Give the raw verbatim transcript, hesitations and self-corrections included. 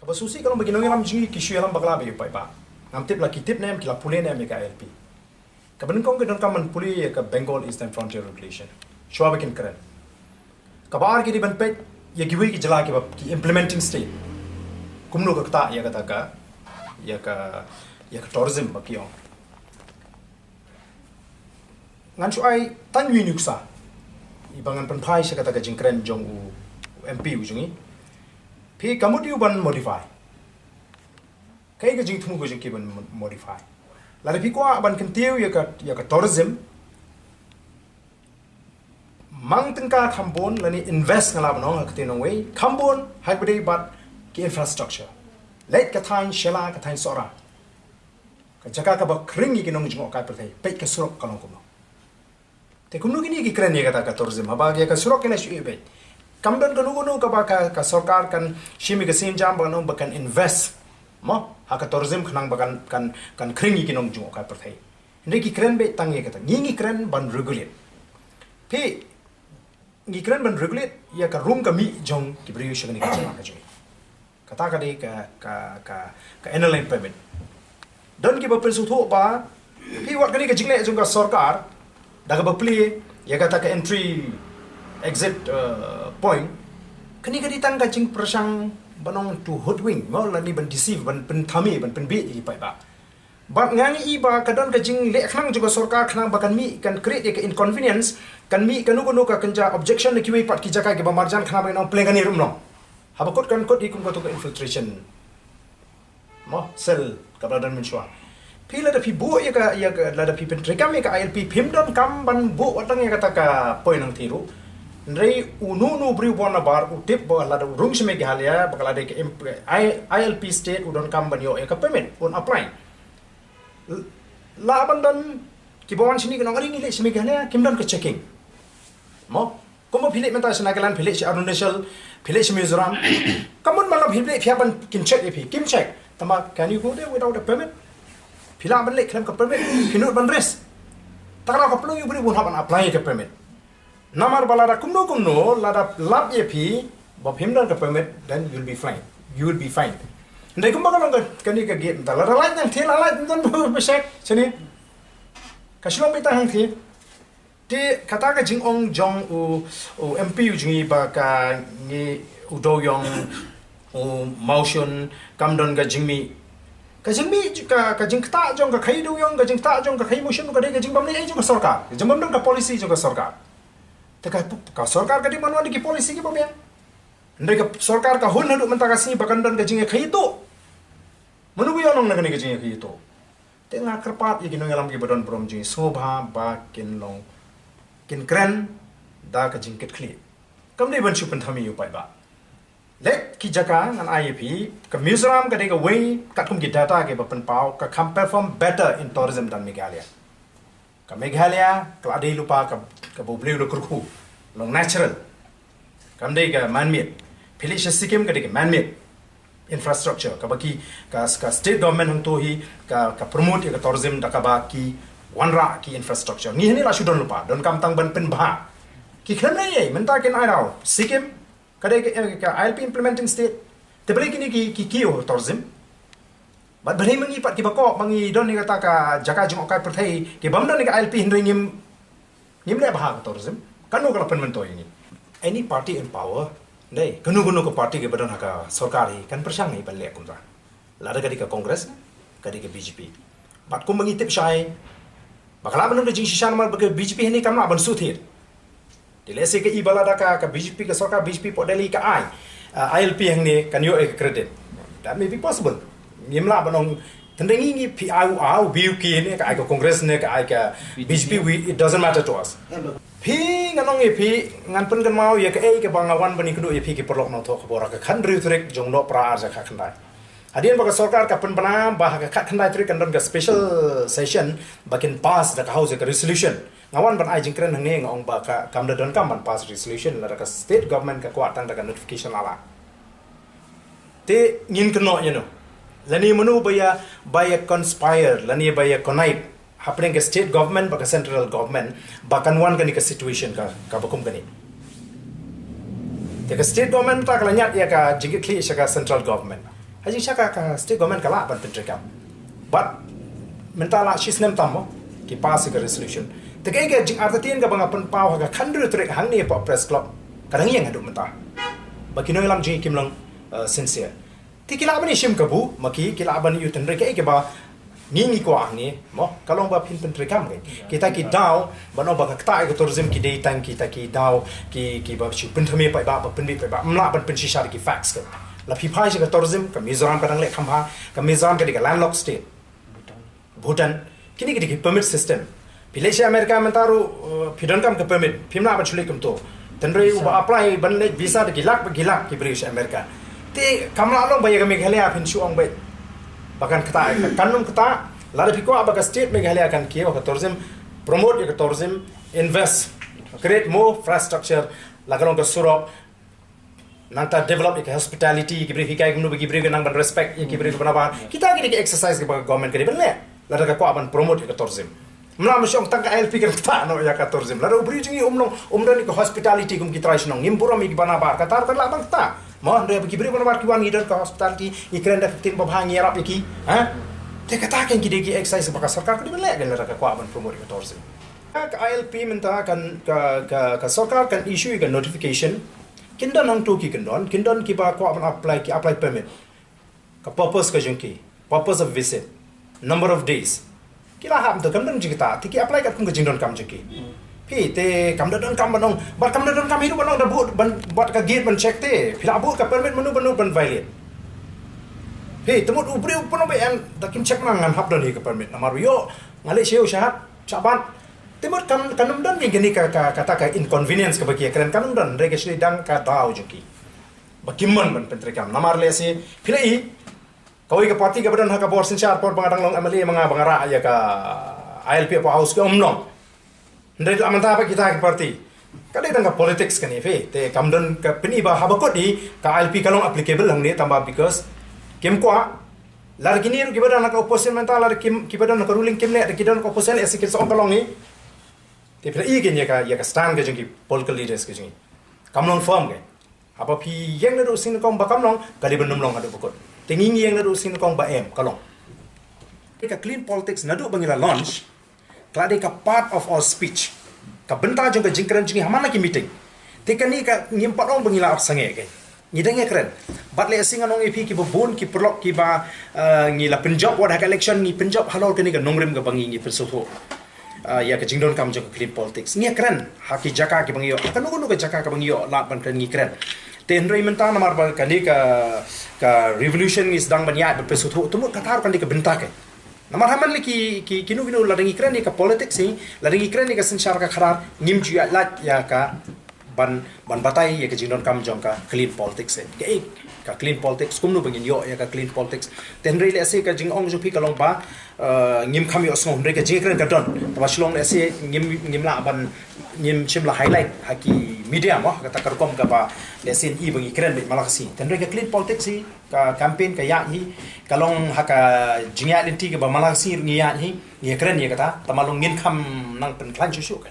Ba sngewsih ka long ba ki nongïalam jong ngi ki shu ïalam bakla bha ïa u paidbah. Ngam tip la ki tip ne em, ki la pule ne em ïa ka I L P. Kaba nyngkong ki donkam ban pule ïa ka Bengal Eastern Frontier Regulation shuwa ba kin kren. Kaba ar ki dei ban peit ïa kiwei ki jylla kiba ki implementing state, kumno ka ktah ïa kata ka, ïa ka, ïa ka tourism ba ki ong. Ngan shu ai tang ïa u nuksa, iba ngan pynphai sha kata ka jingkren jong u, u M P u jong ngi. Phi ka mut ïa u ban modify. Kaei ka jingthmu ka jong ki ban mo-, modify? Lada phi kwah ban kyntiew ïa ka, ïa ka tourism, mang tyngka kham bun lane invest, nga lah ban ong ha ka ktien nongwei, kham bun ha kaba ïadei bad ki infrastructure. Leit ka thaiñ Shella, ka thaiñ Sohra, ka jaka kaba khring ïa ki nongjngohkai pyrthei, peit ka surok ka long kumno. Te kumno kine ki kren ïa kata ka tourism, haba ïa ka surok kine shu ïa beit. Kam don kano kano kaba ka, ka sorkar kan shim ïa ka sienjam ba kan, ba kan invest, mo, ha ka tourism khnang ba kan, kan, kan khring ïa ki nongjngohkai pyrthei. Hynrei ki kren beit tang ïa kata. Ngi, ngi kren ban regulate. Phi, ngi kren ban regulate ïa ka rung ka mih jong ki briew sha kane ka jaka ka jong ngi. Kata ka dei ka, ka, ka, ka Inner Line Permit. Don kiba pynsngewthuh ba phi wad kane ka jingleh jong ka sorkar da kaba plie ïa kata ka entry exit, uh, point. Kane ka dei tang ka jingpyrshang ban ong to hoodwink, mo, lane ban deceive, ban pynthame, ban pynbieit ïa ki paidbah. Bad nga ngi i ba ka don ka jingleh khnang jong ka sorkar khnang ba kan mih, kan create ïa ka inconvenience, kan mih kano kano ka kynja objection na kiwei pat ki jaka kiba marjan khnang ba ngan ong pleng kane ruh, mo. Haba kut kan kut hi kum kato ka infiltration, mo, cell kaba la don mynshuwa. Phi lada phi buh ïa ka, ïa ka, lada phi pyntreikam ïa ka I L P, phim donkam ban buh wat tang ïa kata ka point nangta ruh. Hynrei uno uno u briew uba wan nabar u tip ba lada u rung sha Meghalaya, ba ka la dei ka imp-, I-, I L P state, u donkam ban ïoh ïa ka permit, un apply. L-, lah ban don kiba wan shane ki ong, "Are ngi leit sha Meghalaya, kim don ka checking." Mo, kumba phi leit mynta sha Nagaland, phi leit sha Arunachal, phi leit sha Mizoram. Ka mut ba lada phi leit phi hap ban kin check ïa phi, kim check. Tangba can you go there without a permit? Phi lah ban leit khlem ka permit, phi nud ban risk. Te ka daw ka pynlong ïa u briew un hap ban apply ïa ka permit. Namar ba lada kumno kumno, lada lap ïa phi ba phim don ka permit, then you'll be fined. You will be fined. Hynrei kumba ka long ka, kane ka gate mynta, lada lait hangthie, la lait, ym don ba check shane. Ka shu long beit tang hangthie. Te kata ka jingong jong u, u M P u jong ngi ba ka ngi u Dewiong, u Mawshun, kam don ka jingmih. Ka jingmih, ka, ka jingktah jong ka khaïi Dewiong, ka jingktah jong ka khaïi Mawshun, ka dei ka jingbym leh ei jong ka sorkar, ka jingbym don ka policy jong ka sorkar. Te ka, ka sorkar ka dei ban wan da ki policy kiba biang. Hynrei ka sorkar ka hun haduh mynta ka sngi ba kan don ka jingïakhaïi tuh. Mano ba ïohnong na kane ka jingïakhaïi tuh? Te nga kyrpad ïa ki nongïalam kiba don burom jong ngi, sngewbha ba kin long, kin kren da ka jingkitkhlieh. Kam dei ban shu pynthame ïa u paidbah. Leit ki jaka, ngan ai ïa phi, ka Mizoram ka dei kawei, katkum ki data kiba pynpaw, ka kham perform better in tourism than Meghalaya. Ka Meghalaya ka la dei lypa ka, kaba U Blei u la kyrkhu, long natural. Kam dei ka man-made. Phi leit sha Sikkim ka dei ka man-made infrastructure, kaba ki, ka, ka state government hangto hi ka, ka promote ïa ka tourism da kaba ki wanrah ki infrastructure. Ngi hangne la shu don lypa, donkam tang ban pynbha. Ki khlem leh ei, mynta kin ai daw. Sikkim ka dei ka, eh, ka I L P implementing state. Te balei kine ki, ki kiew tourism? Bad balei ma ngi pat kiba koh ba ngi don ïa kata ka jaka jngohkai pyrthei, kibym don ïa ka I L P hynrei ngim, ngim leh bha ka tourism? Kano ka la pynmyntoi ïa ngi? Any party in power, dei, kano kano ka party kiba don ha ka sorkar hi kan pyrshang hi ban leh kumta. Lada ka dei ka Congress, ka dei ka B J P. Bad kumba ngi tip shai ba ka lah ban don ka jingshisha namar ba ka B J P hangne kam lah ban shu thied. Te lehse ka i ba lada ka, ka B J P, ka sorkar B J P poh Delhi ka ai, uh, I L P hangne kan ïoh ïa ka credit. That may be possible. Ngim lah ban ong, tang da ngi ngi phi ai u A, u B, u K ne, ka ai ka Congress ne, ka ai ka B J P, we, it doesn't matter to us. Phi, ngan ong ïa phi, ngan pynkynmaw ïa kaei kaba nga wan ban ïakynduh ïa phi ki paralok nongthoh khubor ha ka khathynriew tarik jong u Nohprah arhajar khatkhyndai. Hadien ba ka sorkar ka pynbna ba ha ka khatkhyndai tarik kan don ka special session ba kin pass da ka House ïa ka resolution. Nga wan ban ai jingkren hangne, nga ong ba ka, kam da donkam ban pass resolution lada ka state government ka kwah tang da ka notification lala. Te ngin kynnoh ïano? Lane mano ba ïa, ba ïa conspire, lane ba ïa connive hapdeng ka state government bad ka central government ba kan wan kane ka situation ka, kaba kum kane? Te ka state government ta ka la ñiad ïa ka jingkitkhlieh sha ka central government. Ha jingshisha ka state government ka lah ban pyntreikam. But mynta la shi snem tam mo ki pass ka resolution. Te ka jingartatien kaba nga pynpaw ha ka khathynriew tarik hangne hapoh press club ka dang ïeng haduh mynta ba ki nongïalam jong ngi kim long sincere. Te ki lah ban ïashim kabu ma ki, ki lah ban ïathuh hynrei kaei kaba ngi ngi kwah hangne mo, ka long ba phin pyntreikam ka. Kita ki daw ban ong ba ka ktah ïa ka tourism ki dei tang kita ki daw ki, kiba shu pynthame paidbah, ba pynbeit paidbah, ym lah ban pynshisha da ki facts ka. La phi phai sha ka tourism, ka Mizoram ka dang leh kham bha, ka Mizoram ka dei ka landlocked state. Bhutan, kine ki dei ki permit system. Phi leit sha America mynta ruh, phi donkam ka permit, phim lah ban shu leit kumto. Hynrei uba apply ban leit visa da ki lak ba ki lak ki briew sha America. Te kam lah long ba ïa ka Meghalaya phin shu ong ba kan ktah, kan ym ktah. Lada phi kwah ba ka state Meghalaya kan kiew ha ka tourism, promote ïa ka tourism, invest, create more infrastructure, la ka long ka surok, nangta develop ïa ka hospitality, ki briew hikai kumno ba ki briew ka nang ban respect ïa ki briew ka ban bar. Kita ki dei ki exercise kaba government ka dei ban leh lada ka kwah ban promote ïa ka tourism. Ym lah ban shu ong tang ka I L P kan ktah noh ïa ka tourism. Lada u briew jong ngi um long, um don ïa ka hospitality kum ki trai shnong, ngim burom ïa ki ba nabar, kata ruh kan lah ban ktah. Mo, hynrei ba ki briew ba nabar ki wan, ngi don ka hospitality, ngi kren da ka ktien babha, ngi ïarap ïa ki. Ha? Te kata kan ki dei ki exercise ba ka sorkar ka dei ban leh kan lada ka kwah ban promote ïa ka tourism. Ka I L P mynta kan, ka, ka, ka sorkar kan issue ïa ka notification. Kin don hangto ki kyndon, kin don kiba kwah ban apply, ki apply permit. Ka purpose ka jong ki, purpose of visit, number of days. Ki la hap mynta, kam don jingktah, te ki apply katkum ka jingdonkam jong ki. Phi te kam da donkam ban ong, bad kam da donkam hi ruh ban ong da bud, ban, bad ka gate ban check te. Phi la bud ka permit mynno mynno ban violate. Phi te mut u briew pynban ba em da kim check, ngan hap don hi ka permit namar ïoh nga leh sha ïew sha hat, sha bad. Te mut kan, kan ym don kane ka, ka, kata ka inconvenience kaba ki ïakren, kan ym don, hynrei ka shu dei tang ka daw jong ki ba kim mon ban pyntreikam. Namar lehse phi la i kawei ka party kaba don ha ka bor synshar por ba nga dang long M L A, ma nga ba nga rah ïa ka I L P Upper House, ka um long. Hynrei la mynta ba kita ki party, ka dei tang ka politics kane, phi te kam don ka pyni ba haba kut i ka I L P ka long applicable hangne, tangba because kim kwah. Lada kine ruh kiba don ha ka opposition mynta, lada kim, kiba don ha ka ruling kim leh, da ki don ha ka opposition, lehse kin sa ong ka long hi. Te phi la i kein ïa ka, ïa ka stand ka jong ki political leaders ka jong ngi. Kam long firm ka. Haba phi ïeng naduh sien nyngkong ba kam long, ka dei ban ym long haduh ba kut. Te ngi ngi ïeng naduh sien nyngkong ba em, ka long. Ka clean politics naduh ba ngi la launch, ka la dei ka part of our speech. Ka bynta jong ka jingkren jong ngi ha man la ki meeting. Te kane ka ngim pat ong ba ngi la ap sangeh ka. Ngi dang ïakren. Bad lehse ngan ong ïa phi kiba bun ki paralok kiba, eh, ngi la pynjop wat ha ka election, ngi pynjop halor kane ka nongrim kaba ngi, ngi pynsngewthuh. Ah, ïa ka jingdonkam jong ka clean politics. Ngi kren ha ki jaka kiba ngi ïoh, ha kano kano ka jaka kaba ngi ïoh lad ban kren ngi kren. Te hynrei mynta namar ba kane ka, ka revolution ngi sdang ban ïaid ban pynsngewthuh, te mut kata ruh kan dei ka bynta ka. Namar ha man la ki, ki, kino kino, lada ngi kren ïa ka politics hi, lada ngi kren ïa ka synshar ka khadar, ngim ju ïaid lad ïa ka ban, ban batai ïa ka jingdonkam jong ka clean politics hi. Kaei ka clean politics, kumno ba ngin ïoh ïa ka clean politics. Te hynrei lehse ka jingong jong phi ka long ba, eh, ngim kham ïohsngew, hynrei ka jingkren ka don. Tangba shu long lehse ngim, ngim lah ban, ngim shym la highlight ha ki media mo, kata ka rukom kaba lehse ngi ba ngi kren beit man la ka sngi. Te hynrei ka clean politics hi, ka campaign ka ïaid hi, ka long ha ka jingïaid lynti kaba man la ka sngi ruh ngi ïaid hi, ngi kren ïa kata, tangba long ngin kham nang pynkhlaiñ shuh shuh ka.